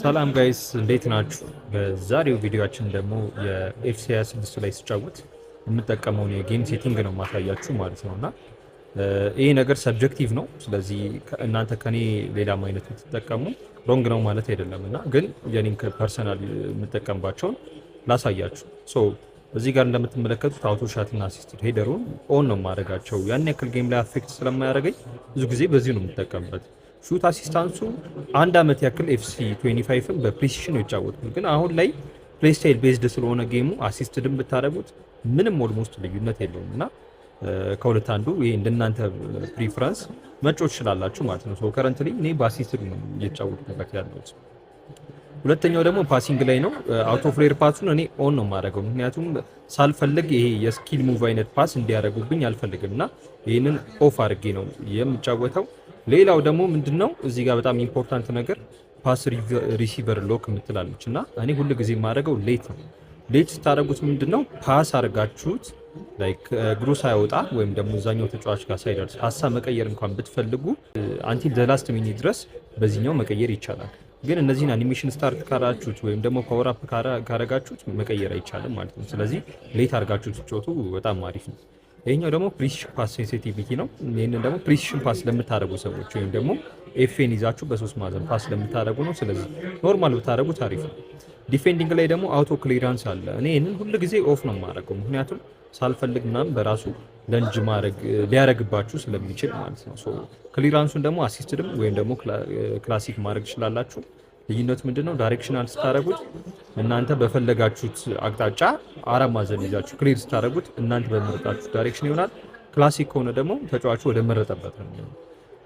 ሰላም guys፣ እንዴት ናችሁ? በዛሬው ቪዲዮአችን ደግሞ የ FC 26 ላይ ስጫወት የምጠቀመውን የ game setting ነው ማሳያችሁ ማለት ነው። እና ይሄ ነገር subjective ነው። ስለዚህ እናንተ ከኔ ሌላም አይነት ብትጠቀሙ wrong ነው ማለት አይደለም። እና ግን የኔን personal የምጠቀምባቸውን ላሳያችሁ። So እዚህ ጋር እንደምትመለከቱት auto shot እና assisted header ኡን on ነው የማደርጋቸው። ያን ያክል game ላይ affect ስለማያደርገኝ ብዙ ጊዜ በዚሁ ነው የምጠቀምበት። Shoot assistance ኡ አንድ አመት ያክል FC 25ን በ precision ነው የተጫወትኩት። ግን አሁን ላይ playstyle based ስለሆነ game ኡ assisted ን ብታደርጉት ምንም almost ልዩነት የለውም እና ከሁለት አንዱ ይሄ እንደናንተ preference መጫወት ትችላላችሁ ማለት ነው። So currently እኔ በ assisted ነው እየተጫወትኩበት ያለሁት። ሁለተኛው ደግሞ passing ላይ ነው። Auto flair pass ኡን እኔ on ነው የማደርገው፣ ምክንያቱም ሳልፈልግ ይሄ የ skill move አይነት pass እንዲያደርጉብኝ አልፈልግም እና ይህንን off አድርጌ ነው የምጫወተው። ሌላው ደግሞ ምንድነው፣ እዚህ ጋር በጣም important ነገር pass receiver lock የምትላለች እና እኔ ሁል ጊዜ የማደርገው late ነው። Late ስታደርጉት ምንድነው፣ pass አድርጋችሁት like እግሩ ሳይወጣ ወይም ደግሞ እዛኛው ተጫዋች ጋር ሳይደርስ ሀሳብ መቀየር እንኳን ብትፈልጉ until the last minute ድረስ በዚህኛው መቀየር ይቻላል። ግን እነዚህን animation start ካራችሁት ወይም ደግሞ power up ካረጋችሁት መቀየር አይቻልም ማለት ነው። ስለዚህ late አድርጋችሁ ስትጫወቱ በጣም አሪፍ ነው። ይሄኛው ደግሞ precision pass sensitivity ነው። ይህንን ደግሞ precision pass ለምታደርጉ ሰዎች ወይም ደግሞ F ን ይዛችሁ በሶስት ማዕዘን pass ለምታደርጉ ነው። ስለዚህ normal ብታደርጉት አሪፍ ነው። Defending ላይ ደግሞ auto clearance አለ። እኔ ይህንን ሁል ጊዜ off ነው የማደርገው፣ ምክንያቱም ሳልፈልግ ምናምን በራሱ lunge ማድረግ ሊያደርግባችሁ ስለሚችል ማለት ነው። So clearance ኡን ደግሞ assisted ም ወይም ደግሞ classic ማድረግ ትችላላችሁ። ልዩነቱ ምንድነው? Directional ስታደርጉት እናንተ በፈለጋችሁት አቅጣጫ አራት ማዕዘን ይዛችሁ clear ስታደርጉት እናንተ በመረጣችሁት direction ይሆናል። Classic ከሆነ ደግሞ ተጫዋቹ ወደ መረጠበት ነው የሚሆነው።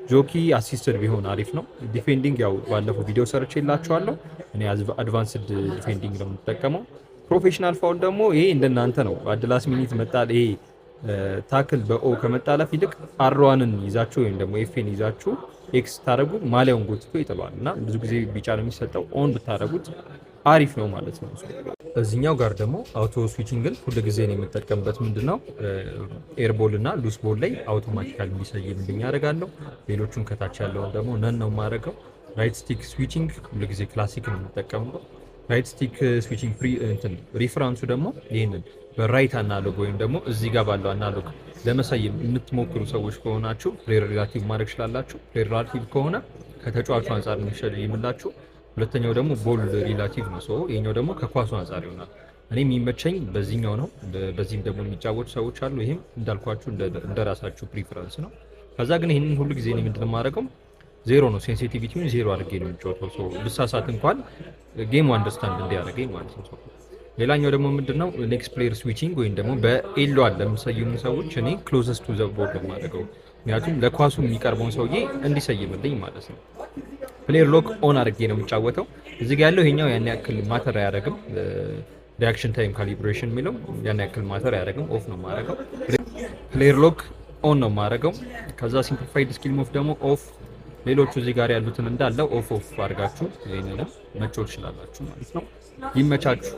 Jockey assisted ቢሆን አሪፍ ነው። Defending ያው ባለፈው ቪዲዮ ሰርቼላችኋለሁ። እኔ advanced defending ነው የምጠቀመው። Professional foul ደግሞ ይሄ እንደናንተ ነው። At the last minute መጣል፣ ይሄ tackle በ O ከመጣለፍ ይልቅ R1 ን ይዛችሁ ወይም ደግሞ F ን ይዛችሁ X ስታደርጉ ማሊያውን ጎትቶ ይጥለዋል እና ብዙ ጊዜ ቢጫ ነው የሚሰጠው። On ብታደርጉት አሪፍ ነው ማለት ነው። እዚኛው ጋር ደግሞ auto switching ን ሁል ጊዜ ነው የምጠቀምበት። ምንድነው፣ air ball እና loose ball ላይ automatically እንዲሰይምልኝ ያደርጋለሁ። ሌሎቹን ከታች ያለውን ደግሞ none ነው የማደርገው። Right stick switching ሁል ጊዜ classic ነው የምጠቀምበት። Right stick switching እንትን reference ኡ ደግሞ ይህንን በ right analog ወይም ደግሞ እዚህ ጋር ባለው analog ለመሰየም የምትሞክሩ ሰዎች ከሆናችሁ player relative ማድረግ ትችላላችሁ። Player relative ከሆነ ከተጫዋቹ አንጻር ነው የሚሰይምላችሁ። ሁለተኛው ደግሞ ball relative ነው። So ይሄኛው ደግሞ ከኳሱ አንጻር ይሆናል። እኔ የሚመቸኝ በዚህኛው ነው። በዚህም ደግሞ የሚጫወቱ ሰዎች አሉ። ይሄም እንዳልኳችሁ እንደ ራሳችሁ preference ነው። ከዛ ግን ይህንን ሁሉ ጊዜ እኔ ምንድን ነው የማደርገው፣ ዜሮ ነው፣ sensitivity ውን ዜሮ አድርጌ ነው የሚጫወተው። So ብሳሳት እንኳን game ኡ understand እንዲያደርገኝ ማለት ነው። ሌላኛው ደግሞ ምንድነው፣ next player switching ወይም ደግሞ በ L1 ለሚሰይሙ ሰዎች እኔ closest to the ball ነው የማደርገው። ምክንያቱም ለኳሱ የሚቀርበውን ሰውዬ እንዲሰይምልኝ ማለት ነው። Player lock on አድርጌ ነው የምጫወተው። እዚህ ጋር ያለው ይሄኛው ያን ያክል matter አያደርግም። Reaction time calibration የሚለው ያን ያክል matter አያደርግም። Off ነው የማደርገው። Player lock on ነው የማደርገው። ከዛ simplified skill move ደግሞ off፣ ሌሎቹ እዚህ ጋር ያሉትን እንዳለ off off አድርጋችሁ ይሄንንም መጫወት ትችላላችሁ ማለት ነው። ይመቻችሁ።